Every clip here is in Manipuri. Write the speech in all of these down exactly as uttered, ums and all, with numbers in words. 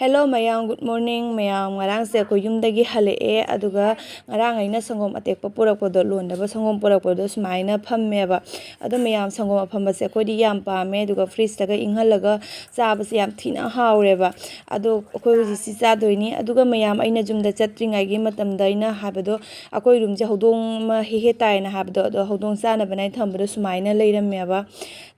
Hello ꯃꯌꯥꯝ, good morning꯫ ꯃꯌꯥꯝ, ꯉꯔꯥꯡꯁꯦ ꯑꯩꯈꯣꯏ ꯌꯨꯝꯗꯒꯤ ꯍꯜꯂꯛꯑꯦ, ꯑꯗꯨꯒ ꯉꯔꯥꯡ ꯑꯩꯅ ꯁꯪꯒꯣꯝ ꯑꯇꯦꯛꯄ ꯄꯨꯔꯛꯄꯗꯣ, ꯂꯣꯟꯗꯕ ꯁꯪꯒꯣꯝ ꯄꯨꯔꯛꯄꯗꯣ ꯁꯨꯃꯥꯏꯅ ꯐꯝꯃꯦꯕ꯫ ꯑꯗꯣ ꯃꯌꯥꯝ, ꯁꯪꯒꯣꯝ ꯑꯐꯝꯕꯁꯦ ꯑꯩꯈꯣꯏꯗꯤ ꯌꯥꯝ ꯄꯥꯝꯃꯦ, ꯑꯗꯨꯒ ꯐ꯭ꯔꯤꯖꯇꯒ ꯏꯪꯍꯜꯂꯒ ꯆꯥꯕꯁꯦ ꯌꯥꯝ ꯊꯤꯅ ꯍꯥꯎꯔꯦꯕ꯫ ꯑꯗꯣ ꯑꯩꯈꯣꯏ ꯍꯧꯖꯤꯛꯁꯤ ꯆꯥꯗꯣꯏꯅꯤ꯫ ꯑꯗꯨꯒ ꯃꯌꯥꯝ, ꯑꯩꯅ ꯌꯨꯝꯗ ꯆꯠꯇ꯭ꯔꯤꯉꯩꯒꯤ ꯃꯇꯝꯗ ꯑꯩꯅ ꯍꯥꯏꯕꯗꯣ, ꯑꯩꯈꯣꯏ ꯔꯨꯝꯁꯦ ꯍꯧꯗꯣꯡ ꯑꯃ ꯍꯦꯛ ꯍꯦꯛ ꯇꯥꯏꯅ ꯍꯥꯏꯕꯗꯣ, ꯑꯗꯣ ꯍꯧꯗꯣꯡ ꯆꯥꯅꯕꯅ ꯑꯩꯅ ꯊꯝꯕꯗꯣ ꯁꯨꯃꯥꯏꯅ ꯂꯩꯔꯝꯃꯦꯕ꯫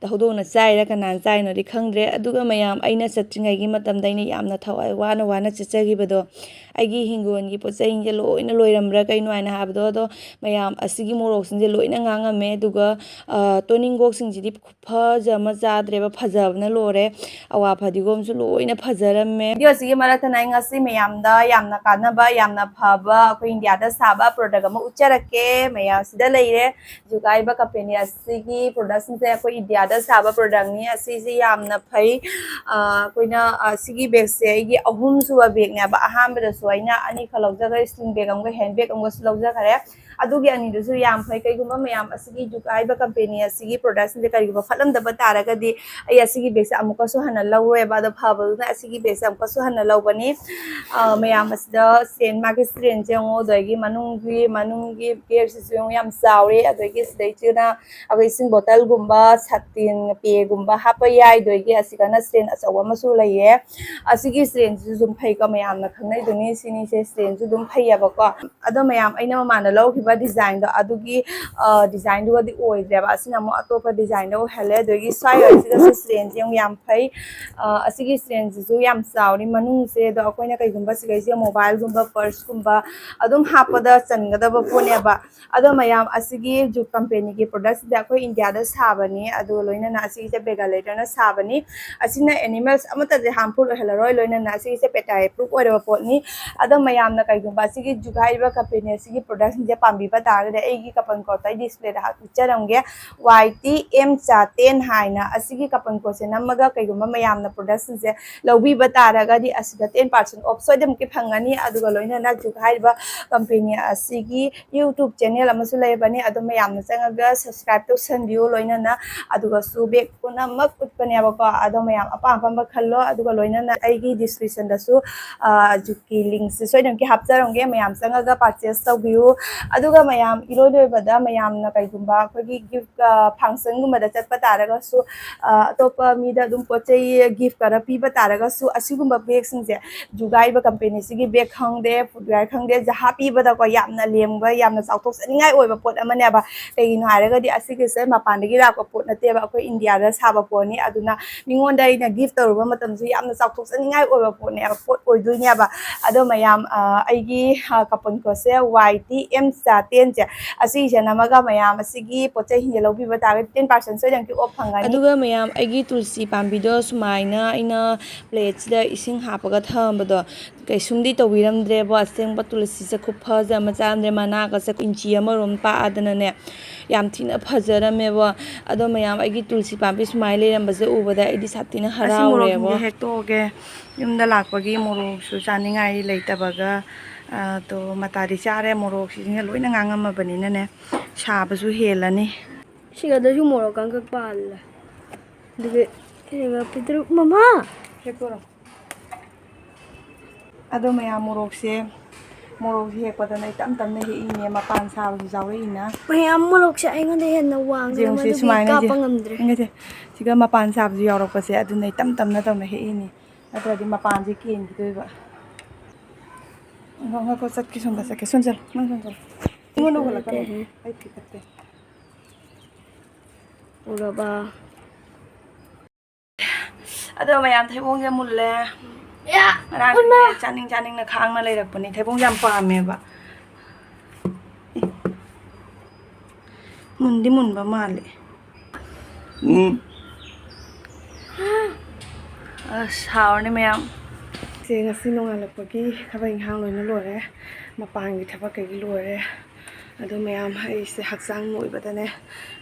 ꯍꯧꯗꯣꯡꯅ ꯆꯥꯏꯔꯥ ꯀꯅꯥꯅ ꯆꯥꯏꯅꯣꯗꯤ ꯈꯪꯗ꯭ꯔꯦ꯫ ꯑꯗꯨꯒ ꯃꯌꯥꯝ, ꯑꯩꯅ ꯆꯠꯇ꯭ꯔꯤꯉꯩꯒꯤ ꯃꯇꯝꯗ ꯑꯩꯅ ꯌꯥꯝꯅ ꯊꯋꯥꯏ ꯋꯥꯅ ꯋꯥꯅ ꯆꯠꯆꯈꯤꯕꯗꯣ, ꯑꯩꯒꯤ ꯍꯤꯡꯒꯣꯜꯒꯤ ꯄꯣꯠ ꯆꯩꯁꯤꯡꯁꯦ ꯂꯣꯏꯅ ꯂꯣꯏꯔꯝꯕ꯭ꯔꯥ ꯀꯩꯅꯣ ꯍꯥꯏꯅ ꯍꯥꯏꯕꯗꯣ, ꯑꯗꯣ ꯃꯌꯥꯝ, ꯑꯁꯤꯒꯤ ꯃꯣꯔꯣꯛꯁꯤꯡꯁꯦ ꯂꯣꯏꯅ ꯉꯥꯡꯉꯝꯃꯦ꯫ ꯑꯗꯨꯒ ꯑ, ꯇꯣꯅꯤꯡꯈꯣꯛꯁꯤꯡꯁꯤꯗꯤ ꯈꯨꯐꯖ ꯑꯃ ꯆꯥꯗ꯭ꯔꯦꯕ, ꯐꯖꯕꯅ ꯂꯣꯏꯔꯦ꯫ ꯑꯋꯥ ꯐꯗꯤꯒꯣꯝꯁꯨ ꯂꯣꯏꯅ ꯐꯖꯔꯝꯃꯦ꯫ ꯚꯤꯗꯤꯑꯣꯁꯤꯒꯤ ꯃꯔꯛꯇꯅ ꯑꯩ ꯉꯁꯤ ꯃꯌꯥꯝꯗ ꯌꯥꯝꯅ ꯀꯥꯟꯅꯕ, ꯌꯥꯝꯅ ꯐꯕ, ꯑꯩꯈꯣꯏ ꯏꯟꯗꯤꯌꯥꯗ ꯁꯥꯕ ꯄ꯭ꯔꯗꯛ ꯑꯃ ꯎꯠꯆꯔꯛꯀꯦ꯫ ꯃꯌꯥꯝꯁꯤꯗ ꯂꯩꯔꯦ꯫ ꯖꯨꯒꯥꯏꯕ ꯀꯝꯄꯦꯅꯤ ꯑꯁꯤꯒꯤ ꯄ꯭ꯔꯗꯛꯁꯤꯡꯁꯦ ꯑꯩꯈꯣꯏ ꯏꯟꯗꯤꯌꯥꯗ ꯁꯥꯕ ꯄ꯭ꯔꯗꯛꯅꯤ꯫ ꯑꯁꯤꯁꯤ ꯌꯥꯝꯅ ꯐꯩ꯫ ꯑ, ꯑꯩꯈꯣꯏꯅ, ꯑ, ꯁꯤꯒꯤ ꯕꯦꯒꯁꯦ ꯑꯩꯒꯤ ꯑꯍꯨꯝꯁꯨꯕ ꯕꯦꯒꯅꯦꯕ꯫ ꯑꯍꯥꯟꯕꯗꯁꯨ ꯑꯩꯅ ꯑꯅꯤꯈꯛ ꯂꯧꯖꯈ꯭ꯔꯦ, ꯁ꯭ꯂꯤꯡ ꯕꯦꯒ ꯑꯃꯒ ꯍꯦꯟ ꯕꯦꯒ ꯑꯃꯒꯁꯨ ꯂꯧꯖꯈ꯭ꯔꯦ꯫ ꯑꯗꯨꯒꯤ ꯑꯅꯤꯗꯨꯁꯨ ꯌꯥꯝ ꯐꯩ꯫ ꯀꯩꯒꯨꯝꯕ ꯃꯌꯥꯝ ꯑꯁꯤꯒꯤ ꯖꯨꯒꯥꯏꯕ ꯀꯝꯄꯦꯅꯤ ꯑꯁꯤꯒꯤ ꯄ꯭ꯔꯗꯛꯁꯤꯡꯁꯦ ꯀꯔꯤꯒꯨꯝꯕ ꯐꯠꯂꯝꯗꯕ ꯇꯥꯔꯒꯗꯤ, ꯑꯩ ꯑꯁꯤꯒꯤ ꯕꯦꯒꯁꯦ ꯑꯃꯨꯛꯀꯁꯨ ꯍꯟꯅ ꯂꯧꯔꯣꯏꯕ꯫ ꯑꯗꯣ ꯐꯕꯗꯨꯅ ꯑꯁꯤꯒꯤ ꯕꯦꯒꯁꯦ ꯑꯃꯨꯛꯀꯁꯨ ꯍꯟꯅ ꯂꯧꯕꯅꯤ꯫ ꯑ, ꯃꯌꯥꯝ ꯑꯁꯤꯗ ꯁ꯭ꯇꯦꯟ, ꯃꯥꯒꯤ ꯁ꯭ꯇꯦꯟꯁꯦ ꯌꯦꯡꯉꯣ, ꯑꯗꯒꯤ ꯃꯅꯨꯡꯒꯤ, ꯃꯅꯨꯡꯒꯤ ꯕꯦꯒꯁꯤꯁꯨ ꯌꯦꯡꯉꯣ, ꯌꯥꯝ ꯆꯥꯎꯔꯦ꯫ ꯑꯗꯒꯤ ꯁꯤꯗꯩꯁꯤꯅ ꯑꯩꯈꯣꯏ ꯏꯁꯤꯡ ꯕꯣꯇꯜꯒꯨꯝꯕ, ꯁꯥꯇꯤꯟ, ꯄꯦꯒꯨꯝꯕ ꯍꯥꯞꯄ ꯌꯥꯏ꯫ ꯑꯗꯒꯤ ꯑꯁꯤꯗꯅ ꯁ꯭ꯇꯦꯟ ꯑꯆꯧꯕ ꯑꯃꯁꯨ ꯂꯩꯌꯦ꯫ ꯑꯁꯤꯒꯤ ꯁ꯭ꯇꯦꯟꯁꯤꯁꯨ ꯑꯗꯨꯝ ꯐꯩꯀꯣ, ꯃꯌꯥꯝꯅ ꯈꯪꯅꯩꯗꯨꯅꯤ, ꯁꯤꯅꯤꯁꯦ ꯁ꯭ꯇꯦꯟꯁꯨ ꯑꯗꯨꯝ ꯐꯩꯌꯦꯕꯀꯣ꯫ ꯑꯗꯣ ꯃꯌꯥꯝ, ꯑꯩꯅ ꯃꯃꯥꯡꯗ ꯂꯧꯈꯤꯕ ꯗꯤꯖꯥꯏꯟꯗꯣ, ꯑꯗꯨꯒꯤ, ꯑ, ꯗꯤꯖꯥꯏꯟꯗꯨꯒꯗꯤ ꯑꯣꯏꯗ꯭ꯔꯦꯕ꯫ ꯑꯁꯤꯅ ꯑꯃꯨꯛ ꯑꯇꯣꯞꯄ ꯗꯤꯖꯥꯏꯟꯗ ꯑꯣꯏꯍꯜꯂꯦ꯫ ꯑꯗꯒꯤ ꯁ꯭ꯋꯥꯏ ꯑꯁꯤꯒꯁꯨ ꯁ꯭ꯇꯦꯟꯁꯦ ꯌꯥꯝ ꯐꯩ꯫ ꯑ, ꯑꯁꯤꯒꯤ ꯁ꯭ꯇꯦꯟꯁꯤꯁꯨ ꯌꯥꯝ ꯆꯥꯎꯔꯤ ꯃꯅꯨꯡꯁꯦ꯫ ꯑꯗꯣ ꯑꯩꯈꯣꯏꯅ ꯀꯩꯒꯨꯝꯕ ꯁꯤꯈꯩꯁꯦ ꯃꯣꯕꯥꯏꯜꯒꯨꯝꯕ, ꯄꯔꯁꯀꯨꯝꯕ ꯑꯗꯨꯝ ꯍꯥꯞꯄꯗ ꯆꯟꯒꯗꯕ ꯄꯣꯠꯅꯦꯕ꯫ ꯑꯗꯣ ꯃꯌꯥꯝ, ꯑꯁꯤꯒꯤ ꯖꯨꯒꯥꯏꯕ ꯀꯝꯄꯦꯅꯤꯒꯤ ꯄ꯭ꯔꯗꯛꯁꯤꯗꯤ ꯑꯩꯈꯣꯏ ꯏꯟꯗꯤꯌꯥꯗ ꯁꯥꯕꯅꯤ꯫ ꯑꯗꯨꯒ ꯂꯣꯏꯅꯅ ꯑꯁꯤꯒꯤꯁꯦ ꯕꯦꯒꯥꯂꯩꯗꯅ ꯁꯥꯕꯅꯤ꯫ ꯑꯁꯤꯅ ꯑꯦꯅꯤꯃꯦꯜꯁ ꯑꯃꯠꯇꯁꯦ ꯍꯥꯔꯝꯐꯨꯜ ꯑꯣꯏꯍꯜꯂꯔꯣꯏ꯫ ꯂꯣꯏꯅꯅ ꯑꯁꯤꯒꯤꯁꯦ ꯄꯦꯇꯥ ꯑꯦꯄ꯭ꯔꯨꯞ ꯑꯣꯏꯔꯕ ꯄꯣꯠꯅꯤ꯫ ꯑꯗꯣ ꯃꯌꯥꯝꯅ ꯀꯩꯒꯨꯝꯕ ꯑꯁꯤꯒꯤ ꯖꯨꯒꯥꯏꯕ ꯀꯝꯄꯦꯅꯤ ꯑꯁꯤꯒꯤ ꯄ꯭ꯔꯗꯛꯁꯤꯡꯁꯦ ꯄꯥꯝ- ꯄꯥꯝꯕꯤꯕ ꯇꯥꯔꯒꯗꯤ ꯑꯩꯒꯤ coupon code ꯑꯩ display ꯗ ꯍꯥꯞꯆꯔꯝꯒꯦ, ꯋꯥꯏ ꯇꯤ ꯑꯦꯝ ꯆꯥꯇꯦꯟ ꯍꯥꯏꯅ꯫ ꯑꯁꯤꯒꯤ coupon code ꯁꯦ ꯅꯝꯃꯒ ꯀꯩꯒꯨꯝꯕ ꯃꯌꯥꯝꯅ product ꯁꯤꯡꯁꯦ ꯂꯧꯕꯤꯕ ꯇꯥꯔꯒꯗꯤ ꯑꯁꯤꯗ ten percent off ꯁꯣꯏꯗꯅꯃꯛꯀꯤ ꯐꯪꯒꯅꯤ꯫ ꯑꯗꯨꯒ ꯂꯣꯏꯅꯅ ꯖꯨꯛ ꯍꯥꯏꯔꯤꯕ company ꯑꯁꯤꯒꯤ YouTube channel ꯑꯃꯁꯨ ꯂꯩꯔꯕꯅꯤ, ꯑꯗꯨ ꯃꯌꯥꯝꯅ ꯆꯪꯉꯒ subscribe ꯇꯧꯁꯟꯕꯤꯌꯨ꯫ ꯂꯣꯏꯅꯅ ꯑꯗꯨꯒꯁꯨ bag ꯄꯨꯝꯅꯃꯛ ꯎꯠꯄꯅꯦꯕꯀꯣ꯫ ꯑꯗꯣ ꯃꯌꯥꯝ ꯑꯄꯥꯝ ꯑꯄꯥꯝꯕ ꯈꯜꯂꯣ, ꯑꯗꯨꯒ ꯂꯣꯏꯅꯅ ꯑꯩꯒꯤ description ꯗꯁꯨ, ꯑ, ꯖꯨꯛꯀꯤ link ꯁꯦ ꯁꯣꯏꯗꯅꯃꯛꯀꯤ ꯍꯥꯞꯆꯔꯝꯒꯦ, ꯃꯌꯥꯝ ꯆꯪꯉꯒ purchase ꯇꯧꯕꯤꯌꯨ꯫ ꯑꯗꯨꯒ ꯃꯌꯥꯝ ꯏꯔꯣꯏ ꯂꯣꯏꯕꯗ ꯃꯌꯥꯝꯅ ꯀꯩꯒꯨꯝꯕ ꯑꯩꯈꯣꯏꯒꯤ gift, ꯑ, function ꯒꯨꯝꯕꯗ ꯆꯠꯄ ꯇꯥꯔꯒꯁꯨ, ꯑ, ꯑꯇꯣꯞꯄ ꯃꯤꯗ ꯑꯗꯨꯝ ꯄꯣꯠ ꯆꯩ gift ꯈꯔ ꯄꯤꯕ ꯇꯥꯔꯒꯁꯨ ꯑꯁꯤꯒꯨꯝꯕ bag ꯁꯤꯡꯁꯦ ꯖꯨꯛ ꯍꯥꯏꯔꯤꯕ company ꯁꯤꯒꯤ bag ꯈꯪꯗꯦ, footwear ꯈꯪꯗꯦ, ꯖꯍꯥ ꯄꯤꯕꯗꯀꯣ ꯌꯥꯝꯅ ꯂꯦꯝꯕ, ꯌꯥꯝꯅ ꯆꯥꯎꯊꯣꯛꯆꯅꯤꯡꯉꯥꯏ ꯑꯣꯏꯕ ꯄꯣꯠ ꯑꯃꯅꯦꯕ꯫ ꯀꯩꯒꯤꯅꯣ ꯍꯥꯏꯔꯒꯗꯤ ꯑꯁꯤꯒꯤꯁꯦ ꯃꯄꯥꯟꯗꯒꯤ ꯂꯥꯛꯄ ꯄꯣꯠ ꯅꯠꯇꯦꯕ, ꯑꯩꯈꯣꯏ ꯏꯟꯗꯤꯌꯥꯗ ꯁꯥꯕ ꯄꯣꯠꯅꯤ꯫ ꯑꯗꯨꯅ ꯃꯤꯉꯣꯟꯗ ꯑꯩꯅ gift ꯇꯧꯔꯨꯕ ꯃꯇꯝꯁꯨ ꯌꯥꯝꯅ ꯆꯥꯎꯊꯣꯛꯆꯅꯤꯡꯉꯥꯏ ꯑꯣꯏꯕ ꯄꯣꯠꯅꯦꯕ, ꯄꯣꯠ ꯑꯣꯏꯗꯣꯏꯅꯦꯕ꯫ ꯑꯗꯣ ꯃꯌꯥꯝ, ꯑ, ꯑꯩꯒꯤ, ꯑ, coupon code ꯁꯦ ꯋꯥꯏ ꯇꯤ ꯑꯦꯝ ꯆꯥꯇꯦꯟ ꯁꯦ ꯑꯁꯤꯁꯦ ꯅꯝꯃꯒ ꯃꯌꯥꯝ ꯑꯁꯤꯒꯤ ꯄꯣꯠ ꯆꯩꯁꯤꯡꯁꯦ ꯂꯧꯕꯤꯕ ꯇꯥꯔꯒꯗꯤ ten percent ꯁꯣꯏꯗꯅꯃꯛꯀꯤ off ꯐꯪꯒꯅꯤ꯫ ꯑꯗꯨꯒ ꯃꯌꯥꯝ ꯑꯩꯒꯤ ꯇꯨꯜꯁꯤ ꯄꯥꯝꯕꯤꯗꯣ ꯁꯨꯃꯥꯏꯅ ꯑꯩꯅ plate ꯁꯤꯗ ꯏꯁꯤꯡ ꯍꯥꯞꯄꯒ ꯊꯝꯕꯗꯣ ꯀꯩꯁꯨꯝꯗꯤ ꯇꯧꯕꯤꯔꯝꯗ꯭ꯔꯦꯕꯣ꯫ ꯑꯁꯦꯡꯕ ꯇꯨꯜꯁꯤ ꯆꯠꯈꯨꯞ ꯐꯖ ꯑꯃ ꯆꯥꯔꯝꯗ꯭ꯔꯦ, ꯃꯅꯥꯒꯁꯦ ꯏꯟꯆꯤ ꯑꯃꯔꯣꯝ ꯄꯥꯛꯑꯗꯅꯅꯦ, ꯌꯥꯝ ꯊꯤꯅ ꯐꯖꯔꯝꯃꯦꯕꯣ꯫ ꯑꯗꯣ ꯃꯌꯥꯝ ꯑꯩꯒꯤ ꯇꯨꯜꯁꯤ ꯄꯥꯝꯕꯤ ꯁꯨꯃꯥꯏꯅ ꯂꯩꯔꯝꯕꯁꯦ ꯎꯕꯗ ꯑꯩꯗꯤ ꯁꯥꯊꯤꯅ ꯑꯁꯤ ꯍꯔꯥꯎꯔꯦꯕꯣ꯫ ꯃꯣꯔꯣꯛꯁꯤꯡꯁꯦ ꯍꯦꯛꯇꯣꯛꯑꯒꯦ꯫ ꯌꯨꯝꯗ ꯂꯥꯛꯄꯒꯤ ꯃꯣꯔꯣꯛꯁꯨ ꯆꯥꯅꯤꯡꯉꯥꯏ ꯂꯩꯇꯕꯒ, ꯑ, ꯇꯣ ꯃꯇꯥꯗꯤ ꯆꯥꯔꯦ꯫ ꯃꯣꯔꯣꯛꯁꯤꯡꯁꯦ ꯂꯣꯏꯅ ꯉꯥꯡꯉꯝꯃꯕꯅꯤꯅꯅꯦ, ꯁꯥꯕꯁꯨ ꯍꯦꯜꯂꯅꯤ꯫ ꯁꯤꯒꯗꯁꯨ ꯃꯣꯔꯣꯛ ꯀꯟꯈꯛ ꯄꯥꯜꯂꯦ꯫ ꯑꯗꯨꯒ ꯁꯤꯒ ꯄꯤꯇ꯭ꯔꯨꯛ ꯃꯃꯥ! ꯍꯦꯛꯇꯣꯔꯣ꯫ ꯑꯗꯣ ꯃꯌꯥꯝ ꯃꯣꯔꯣꯛꯁꯦ, ꯃꯣꯔꯣꯛꯁꯦ ꯍꯦꯛꯄꯗꯅ ꯑꯩ ꯇꯞ ꯇꯞꯅ ꯍꯦꯛꯏꯅꯦ, ꯃꯄꯥꯟ ꯁꯥꯕꯁꯨ ꯌꯥꯎꯔꯛꯏꯅ꯫ ꯃꯌꯥꯝ ꯃꯣꯔꯣꯛꯁꯦ ꯑꯩꯉꯣꯟꯗ ꯍꯦꯟꯅ ꯋꯥꯡꯉꯦ, ꯌꯦꯡꯉꯨꯁꯦ, ꯃꯗꯨꯒꯤ ꯁꯨꯃꯥꯏꯅ ꯀꯥꯞꯄ ꯌꯦꯡ-, ꯉꯝꯗ꯭ꯔꯦ꯫ ꯌꯦꯡꯉꯨꯁꯦ, ꯁꯤꯒ ꯃꯄꯥꯟ ꯁꯥꯕꯁꯨ ꯌꯥꯎꯔꯛꯄꯁꯦ, ꯑꯗꯨꯅ ꯑꯩ ꯇꯞ ꯇꯞꯅ ꯇꯧꯅ ꯍꯦꯛꯏꯅꯦ, ꯅꯠꯇ꯭ꯔꯗꯤ ꯃꯄꯥꯟꯁꯦ ꯀꯦꯟꯈꯤꯗꯣꯏꯕ꯫ ꯉꯥꯏꯈꯣ, ꯉꯥꯏꯈꯣ, ꯆꯠꯀꯦ, ꯁꯣꯝꯗ ꯆꯠꯀꯦ, ꯁꯣꯝ ꯆꯠꯂꯣ, ꯅꯪ ꯁꯣꯝ ꯆꯠꯂꯣ꯫ ꯑꯩꯉꯣꯟꯗ ꯍꯨꯜꯂꯛꯀꯅꯨ, ꯑꯩ ꯐꯤ ꯀꯠꯇꯦ꯫ ꯎꯔꯕ? ꯑꯗꯣ ꯃꯌꯥꯝ, ꯊꯩꯕꯣꯡꯁꯦ ꯃꯨꯜꯂꯦ꯫ ꯉꯔꯥꯡꯗꯒꯤ ꯆꯥꯅꯤꯡ ꯆꯥꯅꯤꯡꯅ ꯈꯥꯡꯅ ꯂꯩꯔꯛꯄꯅꯦ꯫ ꯊꯩꯕꯣꯡꯁꯦ ꯌꯥꯝ ꯄꯥꯝꯃꯦꯕ꯫ ꯃꯨꯟꯗꯤ ꯃꯨꯟꯕ ꯃꯥꯜꯂꯦ꯫ ꯎꯝ꯫ ꯑꯁ, ꯍꯥꯎꯔꯅꯤ ꯃꯌꯥꯝ꯫ ꯁꯦ, ꯉꯁꯤ ꯅꯣꯡꯉꯥꯜꯂꯛꯄꯒꯤ ꯊꯕꯛ ꯏꯪꯈꯥꯡ ꯂꯣꯏꯅ ꯂꯣꯏꯔꯦ꯫ ꯃꯄꯥꯟꯒꯤ ꯊꯕꯛ ꯀꯩꯒꯤ ꯂꯣꯏꯔꯦ꯫ ꯑꯗꯣ ꯃꯌꯥꯝ, ꯑꯩꯁꯦ ꯍꯛꯆꯥꯡ ꯅꯣꯏꯕꯗꯅꯦ,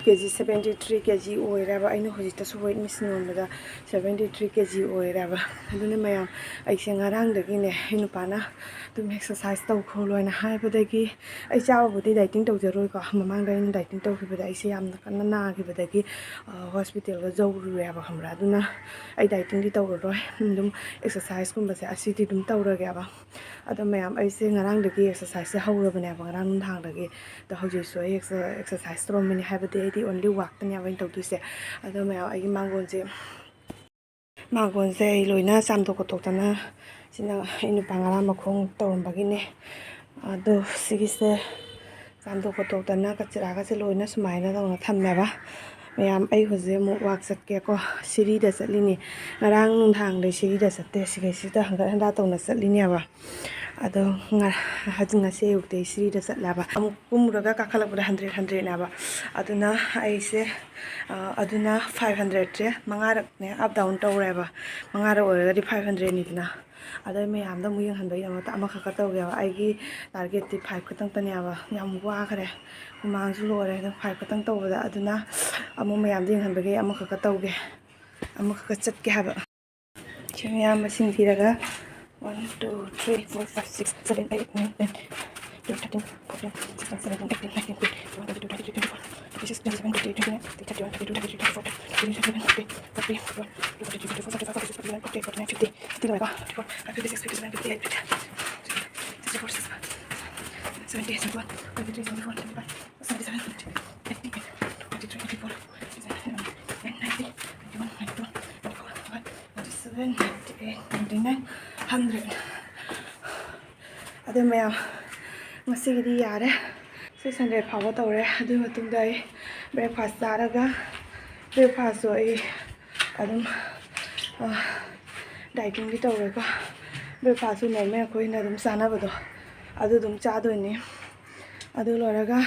ꯀꯦ ꯖꯤ seventy three ꯀꯦ ꯖꯤ ꯑꯣꯏꯔꯦꯕ꯫ ꯑꯩꯅ ꯍꯧꯖꯤꯛꯇꯁꯨ weight machine ꯑꯣꯟꯕꯗ seventy three ꯀꯦ ꯖꯤ ꯑꯣꯏꯔꯦꯕ꯫ ꯑꯗꯨꯅ ꯃꯌꯥꯝ, ꯑꯩꯁꯦ ꯉꯔꯥꯡꯗꯒꯤꯅꯦ, ꯑꯩ ꯅꯨꯄꯥꯅ ꯑꯗꯨꯝ exercise ꯇꯧ ꯈꯣꯠꯂꯣ ꯍꯥꯏꯅ ꯍꯥꯏꯕꯗꯒꯤ, ꯑꯩ ꯆꯥꯕꯕꯨꯗꯤ dieting ꯇꯧꯖꯔꯣꯏꯀꯣ꯫ ꯃꯃꯥꯡꯗ ꯑꯩꯅ dieting ꯇꯧꯈꯤꯕꯗ ꯑꯩꯁꯦ ꯌꯥꯝꯅ ꯀꯟꯅ ꯅꯥꯈꯤꯕꯗꯒꯤ, ꯑ, hospitalꯗ ꯌꯧꯔꯨꯔꯦꯕ, ꯈꯪꯕ꯭ꯔꯥ? ꯑꯗꯨꯅ ꯑꯩ dietingꯗꯤ ꯇꯧꯔꯔꯣꯏ꯫ ꯑꯗꯨꯝ exerciseꯀꯨꯝꯕꯁꯦ ꯑꯁꯤꯗꯤ ꯑꯗꯨꯝ ꯇꯧꯔꯒꯦꯕ꯫ ꯑꯗꯣ ꯃꯌꯥꯝ, ꯑꯩꯁꯦ ꯉꯔꯥꯡꯗꯒꯤ exerciseꯁꯦ ꯍꯧꯔꯕꯅꯦꯕ, ꯉꯔꯥꯡ ꯅꯨꯡꯗꯥꯡꯗꯒꯤ꯫ ꯑꯗꯣ ꯍꯧꯖꯤꯛꯁꯨ ꯑꯩ exer-, exercise ꯇꯧꯔꯝꯃꯤꯅꯦ, ꯍꯥꯏꯕꯗꯤ ꯑꯩꯗꯤ only walkꯇꯅꯦꯕ ꯑꯩꯅ ꯇꯧꯗꯣꯏꯁꯦ꯫ ꯑꯗꯣ ꯃꯌꯥꯝ, ꯑꯩꯒꯤ ꯃꯥꯡꯒꯣꯟꯁꯦ, ꯃꯥꯡꯒꯣꯟꯁꯦ ꯑꯩ ꯂꯣꯏꯅ ꯆꯥꯝꯊꯣꯛ ꯈꯣꯠꯇꯣꯛꯇꯅ, ꯁꯤꯅ ꯑꯩ ꯅꯨꯄꯥ ꯉꯔꯥꯡ ꯃꯈꯣꯡ ꯇꯧꯔꯝꯕꯒꯤꯅꯦ꯫ ꯑꯗꯣ ꯁꯤꯒꯤꯁꯦ ꯆꯥꯝꯊꯣꯛ ꯈꯣꯠꯇꯣꯛꯇꯅ, ꯀꯆꯔꯥꯒꯁꯦ ꯂꯣꯏꯅ ꯁꯨꯃꯥꯏꯅ ꯇꯧꯅ ꯊꯝꯃꯦꯕ꯫ ꯃꯌꯥꯝ, ꯑꯩ ꯍꯧꯖꯤꯛ ꯑꯃꯨꯛ walk ꯆꯠꯀꯦꯀꯣ꯫ ꯁꯤꯔꯤꯗ ꯆꯠꯂꯤꯅꯤ꯫ ꯉꯔꯥꯡ ꯅꯨꯡꯗꯥꯡꯗꯩ ꯁꯤꯔꯤꯗ ꯆꯠꯇꯦ, ꯁꯤꯒꯩꯁꯤꯗ ꯍꯪꯒꯠ ꯍꯟꯗꯥ ꯇꯧꯅ ꯆꯠꯂꯤꯅꯦꯕ꯫ ꯑꯗꯣ ꯉ-, ꯍꯧꯖꯤꯛ, ꯉꯁꯤ ꯑꯌꯨꯛꯇꯩ ꯁꯤꯔꯤꯗ ꯆꯠꯂꯦꯕ꯫ ꯑꯃꯨꯛ ꯀꯨꯝꯃꯨꯔꯒ ꯀꯥꯈꯠꯂꯛꯄꯗ hundred, hundredꯅꯦꯕ꯫ ꯑꯗꯨꯅ ꯑꯩꯁꯦ, ꯑ, ꯑꯗꯨꯅ five hundredꯁꯦ ꯃꯉꯥꯔꯛꯅꯦ up down ꯇꯧꯔꯦꯕ꯫ ꯃꯉꯥꯔꯛ ꯑꯣꯏꯔꯒꯗꯤ five hundredꯅꯤꯗꯅ꯫ ꯑꯗꯣ ꯃꯌꯥꯝꯗ ꯑꯃꯨꯛ ꯌꯦꯡꯍꯟꯕꯒꯤꯗꯃꯛꯇ ꯑꯃꯈꯛꯀ ꯇꯧꯒꯦꯕ꯫ ꯑꯩꯒꯤ targetꯇꯤ five ꯈꯛꯇꯪꯇꯅꯦꯕ꯫ ꯌꯥꯝ ꯋꯥꯈꯔꯦ, ꯍꯨꯃꯥꯡꯁꯨ ꯂꯣꯏꯔꯦ꯫ ꯑꯗꯣ five ꯈꯛꯇꯪ ꯇꯧꯕꯗ, ꯑꯗꯨꯅ ꯑꯃꯨꯛ ꯃꯌꯥꯝꯗ ꯌꯦꯡꯍꯟꯕꯒꯤ ꯑꯃꯈꯛꯀ ꯇꯧꯒꯦ, ꯑꯃꯈꯛꯀ ꯆꯠꯀꯦ ꯍꯥꯏꯕ꯫ ꯁꯤ ꯃꯌꯥꯝ ꯃꯁꯤꯡ ꯊꯤꯔꯒ, one, two, three, four, five, six, seven, eight, nine, ten, twelve, thirteen, fourteen, sixteen, seventeen, eighteen, nineteen, twenty, twenty-one, twenty-two, twenty-three, twenty-four, twenty-five, twenty-six, twenty-seven, twenty-eight, twenty-nine, thirty, thirty-one, thirty-two, thirty-three, thirty-four, thirty-five, forty, forty-one, forty-two, forty-three, forty-four, forty-five, forty-six, forty-seven, forty-eight, forty-nine, fifty, fifty, fifty-one, fifty-two, fifty-three, fifty-four, fifty-five, fifty-six, fifty-seven, fifty-eight, fifty-nine, hundred. ꯑꯗꯨ ꯃꯌꯥꯝ, ꯉꯁꯤꯒꯤꯗꯤ ꯌꯥꯔꯦ꯫ Six hundred ꯐꯥꯎꯕ ꯇꯧꯔꯦ꯫ ꯑꯗꯨꯒꯤ ꯃꯇꯨꯡꯗ ꯑꯩ breakfast ꯆꯥꯔꯒ, breakfastꯁꯨ ꯑꯩ ꯑꯗꯨꯝ, ꯑ, dietingꯗꯤ ꯇꯧꯔꯒ, breakfastꯁꯨ normal ꯑꯩꯈꯣꯏꯅ ꯑꯗꯨꯝ ꯆꯥꯅꯕꯗꯣ, ꯑꯗꯨ ꯑꯗꯨꯝ ꯆꯥꯗꯣꯏꯅꯤ꯫ ꯑꯗꯨ ꯂꯣꯏꯔꯒ,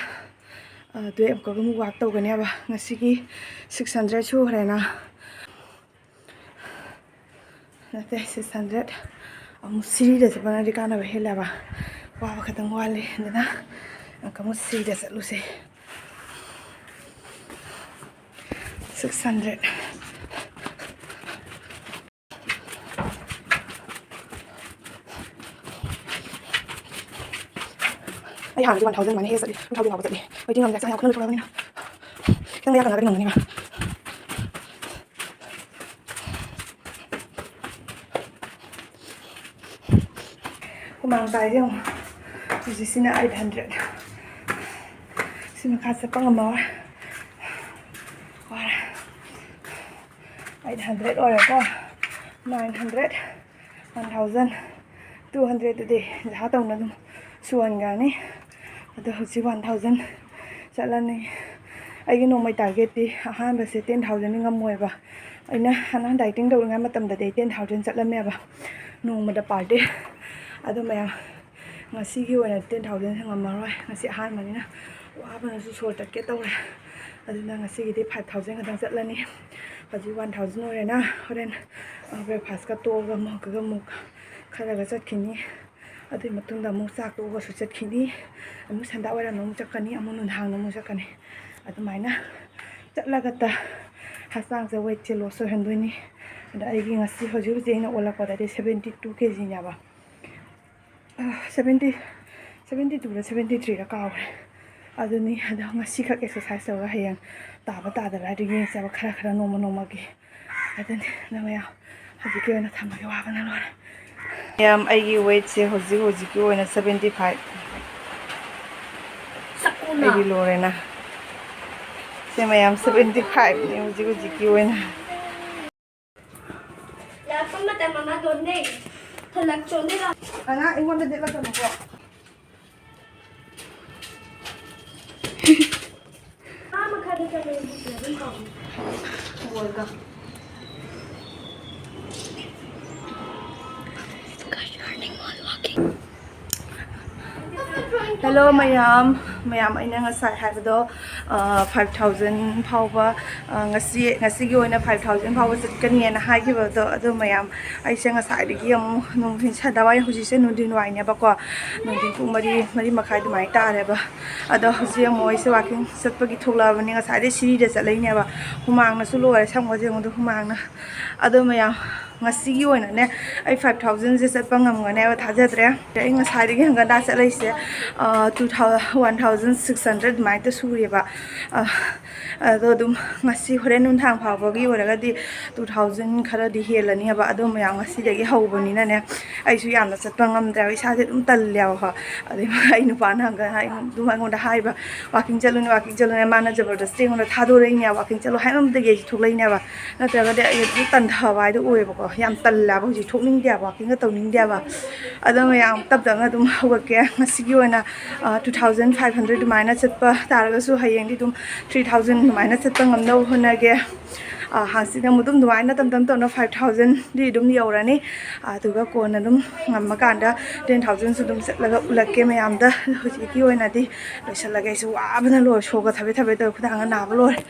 ꯑ, twelve ꯑꯃꯨꯛꯀ ꯑꯃꯨꯛ walk ꯇꯧꯒꯅꯦꯕ꯫ ꯉꯁꯤꯒꯤ six hundred ꯁꯨꯈ꯭ꯔꯦꯅ꯫ ꯅꯠꯇꯦ, six hundred꯫ ꯑꯃꯨꯛ ꯁꯤꯔꯤꯗ ꯆꯠꯄꯅꯗꯤ ꯀꯥꯟꯅꯕ ꯍꯦꯜꯂꯦꯕ꯫ ꯋꯥꯕ ꯈꯛꯇꯪ ꯋꯥꯠꯂꯤ꯫ ꯑꯗꯨꯅ ꯀꯥꯡꯕꯨ ꯁꯤꯗ ꯆꯠꯂꯨꯁꯦ꯫ Six hundred꯫ ꯑꯩ ꯍꯥꯟꯅꯗꯤ one thousand ꯑꯗꯨꯃꯥꯏꯅ ꯍꯦꯛ ꯆꯠꯂꯤ, two thousand ꯐꯥꯎꯕ ꯆꯠꯂꯤ꯫ Waiting roomꯗ ꯍꯛꯆꯥꯡ ꯌꯥꯝ ꯀꯟꯅ ꯂꯨꯊꯣꯔꯛꯑꯕꯅꯤꯅ ꯈꯤꯇꯪ ꯃꯌꯥ ꯀꯪꯉꯒꯗꯤ ꯉꯝꯒꯅꯤꯕ꯫ ꯍꯨꯃꯥꯡ ꯇꯥꯏꯁꯦ ꯌꯦꯡꯉꯣ꯫ ꯍꯧꯖꯤꯛꯁꯤꯅ eight hundred꯫ ꯁꯤ ꯃꯈꯥ ꯆꯠꯄ ꯉꯝꯃꯔꯣꯏ꯫ ꯋꯥꯔꯦ꯫ Eight hundred ꯑꯣꯏꯔꯦꯀꯣ꯫ Nine hundred, one thousand, two hundred ꯑꯗꯨꯗꯤ ꯖꯍꯥ ꯇꯧꯅ ꯑꯗꯨꯝ ꯁꯨꯍꯟꯈ꯭ꯔꯅꯤ꯫ ꯑꯗꯣ ꯍꯧꯖꯤꯛ one thousand ꯆꯠꯂꯅꯤ꯫ ꯑꯩꯒꯤ ꯅꯣꯡꯃꯩ targetꯇꯤ ꯑꯍꯥꯟꯕꯁꯦ ten thousandꯗꯤ ꯉꯝꯃꯣꯏꯕ꯫ ꯑꯩꯅ ꯍꯥꯟꯅ dieting ꯇꯧꯔꯤꯉꯩ ꯃꯇꯝꯗꯗꯤ ten thousand ꯆꯠꯂꯝꯃꯦꯕ ꯅꯣꯡꯃꯗ per day꯫ ꯑꯗꯣ ꯃꯌꯥꯝ, ꯉꯁꯤꯒꯤ ꯑꯣꯏꯅ ten thousand ꯉꯝꯃꯔꯣꯏ꯫ ꯉꯁꯤ ꯑꯍꯥꯟꯕꯅꯤꯅ ꯋꯥꯕꯅꯁꯨ ꯁꯣꯔ ꯇꯠꯀꯦ ꯇꯧꯔꯦ꯫ ꯑꯗꯨꯅ ꯉꯁꯤꯒꯤꯗꯤ five thousand ꯈꯛꯇꯪ ꯆꯠꯂꯅꯤ꯫ ꯍꯧꯖꯤꯛ one thousand ꯑꯣꯏꯔꯦꯅ ꯍꯣꯔꯦꯟ, ꯑ, breakfastꯀ ꯇꯣꯛꯑꯒ ꯑꯃꯨꯛꯀꯒ ꯑꯃꯨꯛ ꯈꯔꯒ ꯆꯠꯈꯤꯅꯤ꯫ ꯑꯗꯨꯒꯤ ꯃꯇꯨꯡꯗ ꯑꯃꯨꯛ ꯆꯥꯛ ꯇꯣꯛꯑꯒꯁꯨ ꯆꯠꯈꯤꯅꯤ꯫ ꯑꯃꯨꯛ ꯁꯟꯗꯥ ꯋꯥꯏꯔꯝꯗ ꯑꯃꯨꯛ ꯆꯠꯀꯅꯤ, ꯑꯃꯨꯛ ꯅꯨꯡꯗꯥꯡꯗ ꯑꯃꯨꯛ ꯆꯠꯀꯅꯤ꯫ ꯑꯗꯨꯃꯥꯏꯅ ꯆꯠꯂꯒꯇ ꯍꯛꯆꯥꯡꯁꯦ weightꯁꯦ loss ꯑꯣꯏꯍꯟꯗꯣꯏꯅꯤ꯫ ꯑꯗ ꯑꯩꯒꯤ ꯉꯁꯤ ꯍꯧꯖꯤꯛ ꯍꯧꯖꯤꯛ ꯑꯩꯅ ꯑꯣꯜꯂꯛꯄꯗꯗꯤ seventy two kgꯅꯦꯕ꯫ Seventy, seventy twoꯔ seventy threeꯔ ꯀꯥꯎꯈ꯭ꯔꯦ꯫ ꯑꯗꯨꯅꯤ, ꯑꯗꯣ ꯉꯁꯤꯈꯛ exercise ꯇꯧꯔꯒ ꯍꯌꯦꯡ ꯇꯥꯕ ꯇꯥꯗꯕ ꯍꯥꯏꯗꯨ ꯌꯦꯡꯁꯦꯕ, ꯈꯔ ꯈꯔ ꯅꯣꯡꯃ ꯅꯣꯡꯃꯒꯤ꯫ ꯑꯗꯨꯅꯤ, ꯑꯗꯣ ꯃꯌꯥꯝ, ꯍꯧꯖꯤꯛꯀꯤ ꯑꯣꯏꯅ ꯊꯝꯃꯒꯦ, ꯋꯥꯕꯅ ꯂꯣꯏꯔꯦ꯫ ꯃꯌꯥꯝ, ꯑꯩꯒꯤ weightꯁꯦ ꯍꯧꯖꯤꯛ ꯍꯧꯖꯤꯛꯀꯤ ꯑꯣꯏꯅ seventy five꯫ ꯑꯩꯒꯤ ꯂꯣꯔꯦꯅ꯫ ꯁꯦ ꯃꯌꯥꯝ, seventy fiveꯅꯦ ꯍꯧꯖꯤꯛ ꯍꯧꯖꯤꯛꯀꯤ ꯑꯣꯏꯅ꯫ ꯂꯥꯛꯄ ꯃꯇꯝ ꯑꯃ ꯗꯣꯟꯅꯦ꯫ ꯍꯜꯂꯛꯆꯣꯅꯦ ꯂꯥꯛ-꯫ ꯑꯉꯥꯡ ꯑꯩꯉꯣꯟꯗ ꯅꯦꯠꯂꯛꯀꯅꯨꯀꯣ꯫ ꯑꯥ ꯃꯈꯥꯗ ꯆꯠꯂꯦ, ꯑꯗꯨꯝ ꯀꯥꯎꯅꯤ꯫ ꯕꯣꯜꯒ꯫ Hello ꯃꯌꯥꯝ, ꯃꯌꯥꯝ ꯑꯩꯅ ꯉꯁꯥꯏ ꯍꯥꯏꯕꯗꯣ, ꯐꯥꯏꯚ ꯊꯥꯎꯖꯟ ꯐꯥꯎꯕ, ꯑ, ꯉꯁꯤ, ꯉꯁꯤꯒꯤ ꯑꯣꯏꯅ ꯐꯥꯏꯚ ꯊꯥꯎꯖꯟ ꯐꯥꯎꯕ ꯆꯠꯀꯅꯤꯅ ꯍꯥꯏꯈꯤꯕꯗꯣ꯫ ꯑꯗꯣ ꯃꯌꯥꯝ, ꯑꯩꯁꯦ ꯉꯁꯥꯏꯗꯒꯤ ꯑꯃꯨꯛ ꯅꯨꯡꯊꯤꯟ ꯁꯟꯗꯥꯋꯥꯏ, ꯍꯧꯖꯤꯛꯁꯦ ꯅꯨꯡꯊꯤꯟ ꯋꯥꯏꯅꯦꯕꯀꯣ, ꯅꯨꯡꯊꯤꯟ ꯄꯨꯡ ꯃꯔꯤ, ꯃꯔꯤ ꯃꯈꯥꯏ ꯑꯗꯨꯃꯥꯏꯅ ꯇꯥꯔꯦꯕ꯫ ꯑꯗꯣ ꯍꯧꯖꯤꯛ ꯑꯃꯨꯛ ꯑꯩꯁꯦ ꯋꯥꯛꯀꯤꯡ ꯆꯠꯄꯒꯤ ꯊꯣꯛꯂꯛꯑꯕꯅꯤ꯫ ꯉꯁꯥꯏꯗꯩ ꯁꯤꯔꯤꯗ ꯆꯠꯂꯛꯏꯅꯦꯕ, ꯍꯨꯃꯥꯡꯅꯁꯨ ꯂꯣꯏꯔꯦ, ꯁꯝꯒꯁꯦ ꯌꯦꯡꯉꯨꯗ ꯍꯨꯃꯥꯡꯅ꯫ ꯑꯗꯣ ꯃꯌꯥꯝ, ꯉꯁꯤꯒꯤ ꯑꯣꯏꯅꯅꯦ ꯑꯩ ꯐꯥꯏꯚ ꯊꯥꯎꯖꯟꯁꯦ ꯆꯠꯄ ꯉꯝꯒꯅꯦꯕ ꯊꯥꯖꯗ꯭ꯔꯦ꯫ ꯑꯩ ꯉꯁꯥꯏꯗꯒꯤ ꯍꯪꯒꯠ ꯍꯟꯗꯥ ꯆꯠꯂꯛꯏꯁꯦ, ꯑ, ꯇꯨ ꯊꯥꯎ-, ꯋꯥꯟ ꯊꯥꯎꯖꯟ ꯁꯤꯛꯁ ꯍꯟꯗ꯭ꯔꯦꯗ ꯑꯗꯨꯃꯥꯏꯅ ꯁꯨꯔꯦꯕ꯫ ꯑ, ꯑꯗꯣ ꯑꯗꯨꯝ ꯉꯁꯤ ꯍꯣꯔꯦꯟ ꯅꯨꯡꯗꯥꯡ ꯐꯥꯎꯕꯒꯤ ꯑꯣꯏꯔꯒꯗꯤ ꯇꯨ ꯊꯥꯎꯖꯟ ꯈꯔꯗꯤ ꯍꯦꯜꯂꯅꯦꯕ꯫ ꯑꯗꯣ ꯃꯌꯥꯝ ꯉꯁꯤꯗꯒꯤ ꯍꯧꯕꯅꯤꯅꯅꯦ, ꯑꯩꯁꯨ ꯌꯥꯝꯅ ꯆꯠꯄ ꯉꯝꯗ꯭ꯔꯦꯕ, ꯏꯁꯥꯁꯦ ꯑꯗꯨꯝ ꯇꯜꯂꯦꯕꯀꯣ꯫ ꯑꯗꯩ ꯑꯩ ꯅꯨꯄꯥꯅ ꯍꯪꯒ-, ꯑꯗꯨꯝ ꯑꯩꯉꯣꯟꯗ ꯍꯥꯏꯕ, "ꯋꯥꯛꯀꯤꯡ ꯆꯠꯂꯨꯅꯦ, ꯋꯥꯛꯀꯤꯡ ꯆꯠꯂꯨꯅꯦ"꯫ ꯃꯥꯅ ꯖꯕꯔꯗꯁꯇꯤ ꯑꯩꯉꯣꯟꯗ ꯊꯥꯗꯣꯔꯛꯏꯅꯦꯕ, ꯋꯥꯛꯀꯤꯡ ꯆꯠꯂꯣ ꯍꯥꯏꯃꯟꯕꯗꯒꯤ ꯑꯩꯁꯨ ꯊꯣꯛꯂꯛꯏꯅꯦꯕ꯫ ꯅꯠꯇ꯭ꯔꯒꯗꯤ ꯑꯩ ꯑꯗꯨꯝ ꯇꯟꯊꯕ ꯍꯥꯏꯗꯣ ꯑꯣꯏꯌꯦꯕꯀꯣ꯫ ꯌꯥꯝ ꯇꯜꯂꯦꯕ, ꯍꯧꯖꯤꯛ ꯊꯣꯛꯅꯤꯡꯗꯦꯕ, ꯋꯥꯛꯀꯤꯡꯒ ꯇꯧꯅꯤꯡꯗꯦꯕ꯫ ꯑꯗꯣ ꯃꯌꯥꯝ ꯇꯞ ꯇꯞꯅ ꯑꯗꯨꯝ ꯍꯧꯒꯠꯀꯦ꯫ ꯉꯁꯤꯒꯤ ꯑꯣꯏꯅ, ꯑ, ꯇꯨ ꯊꯥꯎꯖꯟ ꯐꯥꯏꯚ ꯍꯟꯗ꯭ꯔꯦꯗ ꯑꯗꯨꯃꯥꯏꯅ ꯆꯠꯄ ꯇꯥꯔꯒꯁꯨ ꯍꯌꯦꯡꯗꯤ ꯑꯗꯨꯝ ꯊ꯭ꯔꯤ ꯊꯥꯎꯖꯟ ꯑꯗꯨꯃꯥꯏꯅ ꯆꯠꯄ ꯉꯝꯅꯕ ꯍꯣꯠꯅꯒꯦ꯫ ꯑ, ꯍꯥꯡꯆꯤꯠꯅ ꯑꯃꯨꯛ ꯑꯗꯨꯝ ꯑꯗꯨꯃꯥꯏꯅ ꯇꯞ ꯇꯞ ꯇꯞꯅ ꯐꯥꯏꯚ ꯊꯥꯎꯖꯟꯗꯤ ꯑꯗꯨꯝ ꯌꯧꯔꯅꯤ꯫ ꯑꯗꯨꯒ ꯀꯣꯟꯅ ꯑꯗꯨꯝ ꯉꯝꯃꯀꯥꯟꯗ ꯇꯦꯟ ꯊꯥꯎꯖꯟꯁꯨ ꯑꯗꯨꯝ ꯆꯠꯂꯒ ꯎꯠꯂꯛꯀꯦ ꯃꯌꯥꯝꯗ꯫ ꯍꯧꯖꯤꯛꯀꯤ ꯑꯣꯏꯅꯗꯤ ꯂꯣꯏꯁꯤꯜꯂꯒꯦ꯫ ꯑꯩꯁꯨ ꯋꯥꯕꯅ ꯂꯣꯏꯔꯦ, ꯁꯣꯔꯒ ꯊꯕꯦꯠ ꯊꯕꯦꯠ ꯇꯧꯔꯦ, ꯈꯨꯗꯥꯡꯒ ꯅꯥꯕ ꯂꯣꯏꯔꯦ꯫